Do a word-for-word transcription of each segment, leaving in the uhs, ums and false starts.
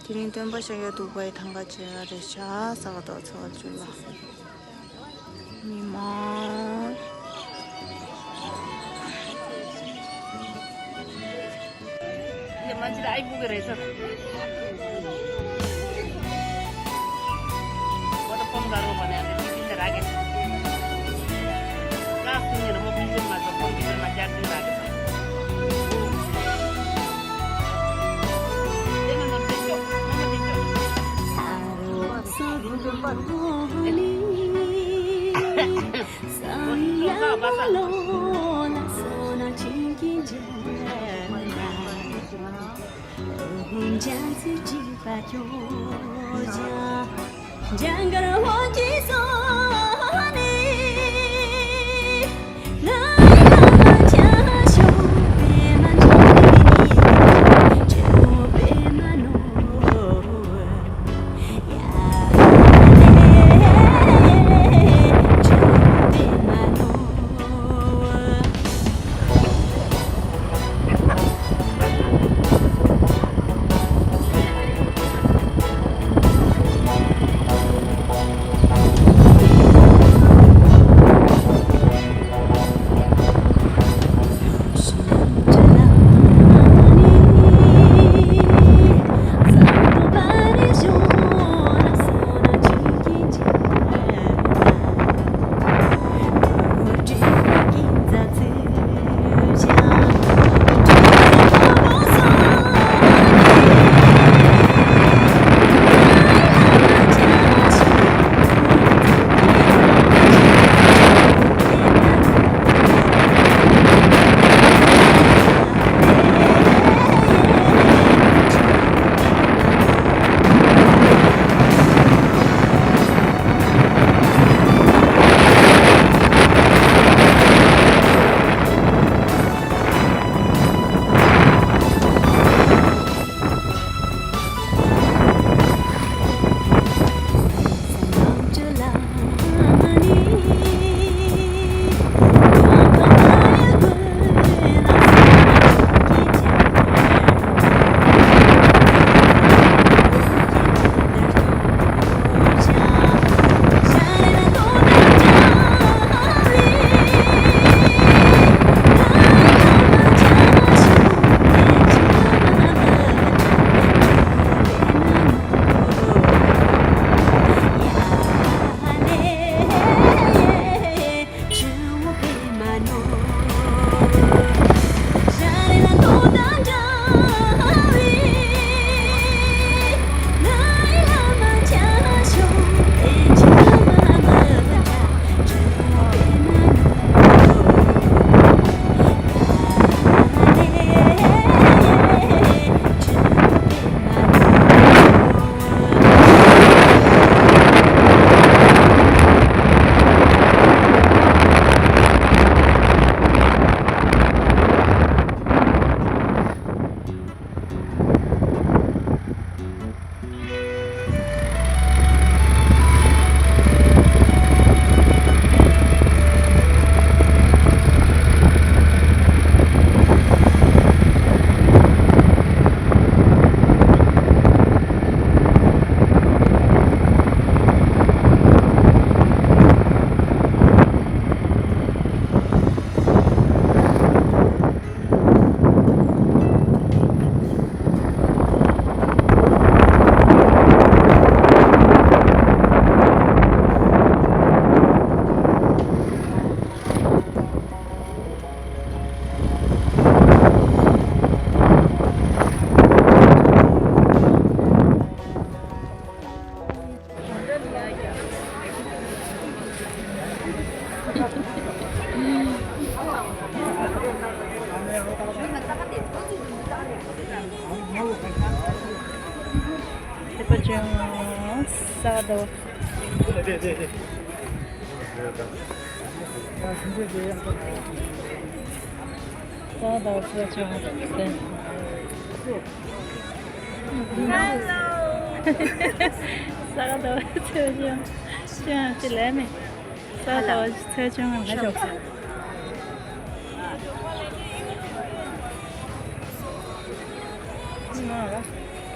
དེ་རིང་སྟོན་པ་ཤཱཀྱ་ཐུབ་པ་ཡི་ཐང་ག་བྱེད་ཡ་རེད་ཤག་ས་ག་ཟླ་བ་ཚེས་པ་བཅུ་ལ། མི་མང་། ཁྱེད་པ་ཅན་ས་དོ། ས་དོ་ཁྱེད་པ་ཅན་ས། Hello. ས་དོ་ཁྱེད་པ་ཅན་ཅན་ཅི་ལས་མེད། ས་དོ་ཁྱེད་པ་ཅན་ང་ཆོག་ས།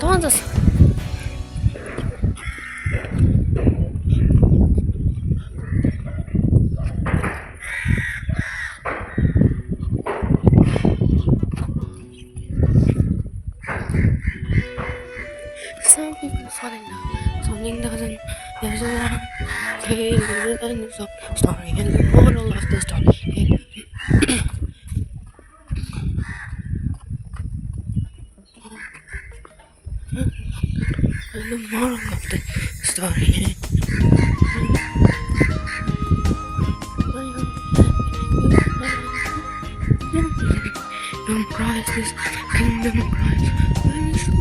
ཐོང་ཙ་སོ། Some people fall in love, some in love, and there's a lot. Hey, there's a lot of story, and the moral of the story. And the moral of the story. Kingdom Christ is Kingdom Christ. When is the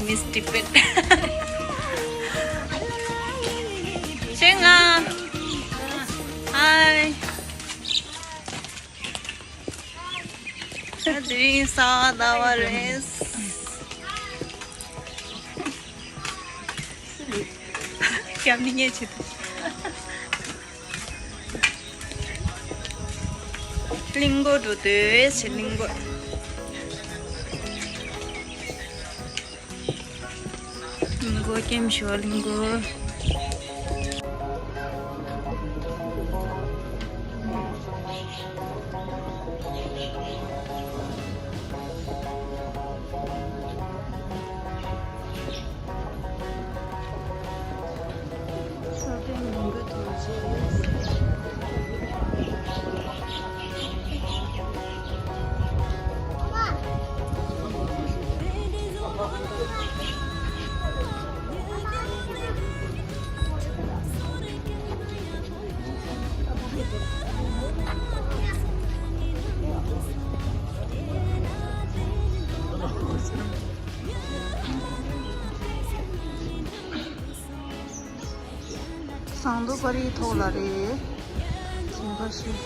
Miss Tibet. Shenga. Hi. དེ་རིང་གསར་པ་ཟླ་བ་རེད། སྐྱབས་གནས་ཆེད་དུ། གླིང་སྐོར་འགྲོ་འདོད་བྱེད། གླིང་སྐོར། གླིང་སྐོར་སྐྱེམས་ཞོར་གླིང་སྐོར། ཟངས་མདོག་དཔལ་རིའི་ཐོག་ལ་རེད། ཞིང་ཁ་ཞིག་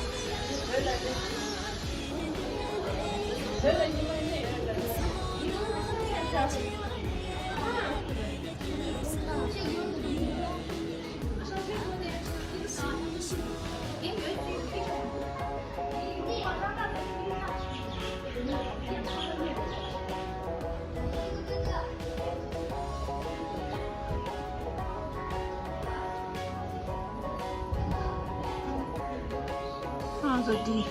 ང་ཚོ་འདི།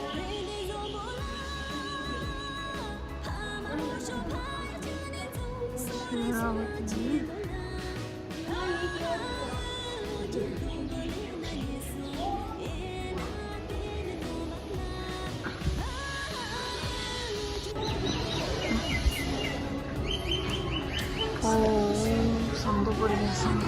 ཨོ། ཟངས་མདོག་དཔལ་རི་ཟངས།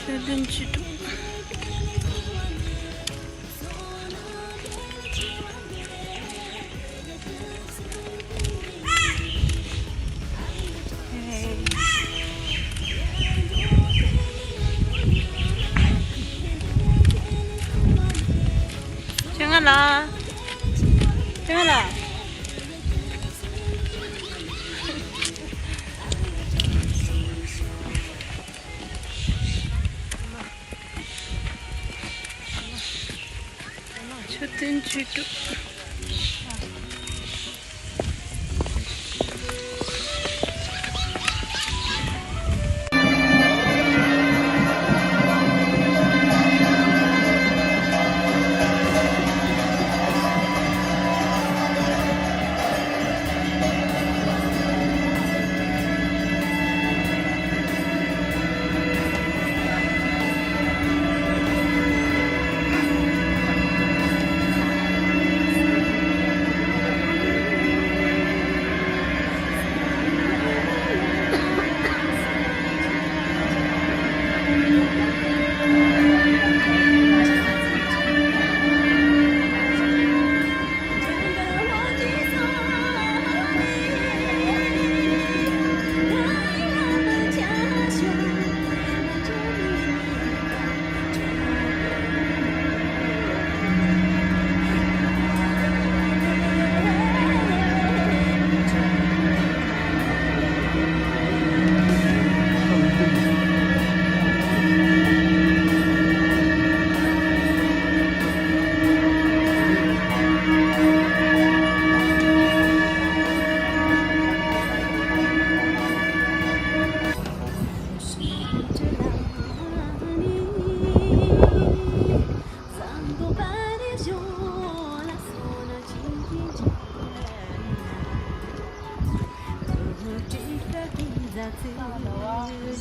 ཆོས་ལྡན་སྤྱི་འདུས། ཆེ་ང་ལ། ཆེ་ང་ལ། མཆོད་རྟེན་བཅུ་དྲུག་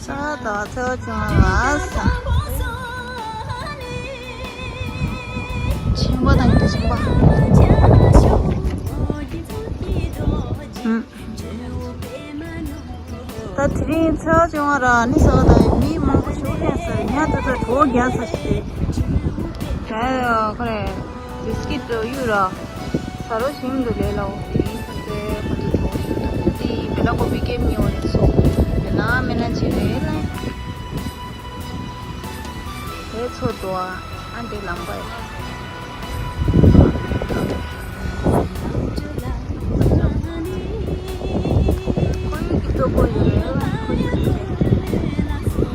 ས་དང་ཚེས་བཅོ་ལྔ་ལ་ས། ཆེན་པོ་དང་ཉི་མ་ཆེན་པོ། ཨུམ། ད་དེ་རིང་ཚེས་བཅོ་ལྔ་ར་ནི་ས་དང་མི་མང་པོ་ཞུགས་ཀྱང་ས་ཉ་ད་ད་གྲོ་རྒྱག་ས་ཞིག་རེད། ད་ཁོ་རེ་བིས་ཀིཊ་དུ་གཡུ་ར་ས་རོ་ཞིམ་དུ་ལས་ལའོ། དེ་ཡིན་ས་ཚེ་ཁོ་ཚོ་གྲོ་ཞིག་དང་དེ་བེ་ལ་ཀོ་བི་ཀེབ་ཉོ་རེ་སོ་དེ་ན་མེ་ན་ཅི་རེད་ལ། དེ་ཚོ་དོ་ཨ་འདི་ལམ་པ་ཡ། ཁོ་ཡི་གི་ལྟོ་གོ་ཡོད་རེད་ལ་ཁོ་ཡི་གི་ལྟོ་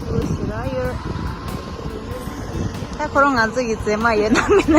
གོ་ཟེར་ར་ཡོད། ད་ཁོ་རང་ང་ཚོ་གི་མཛེས་མ་ཡོད་ན་མེད་ན།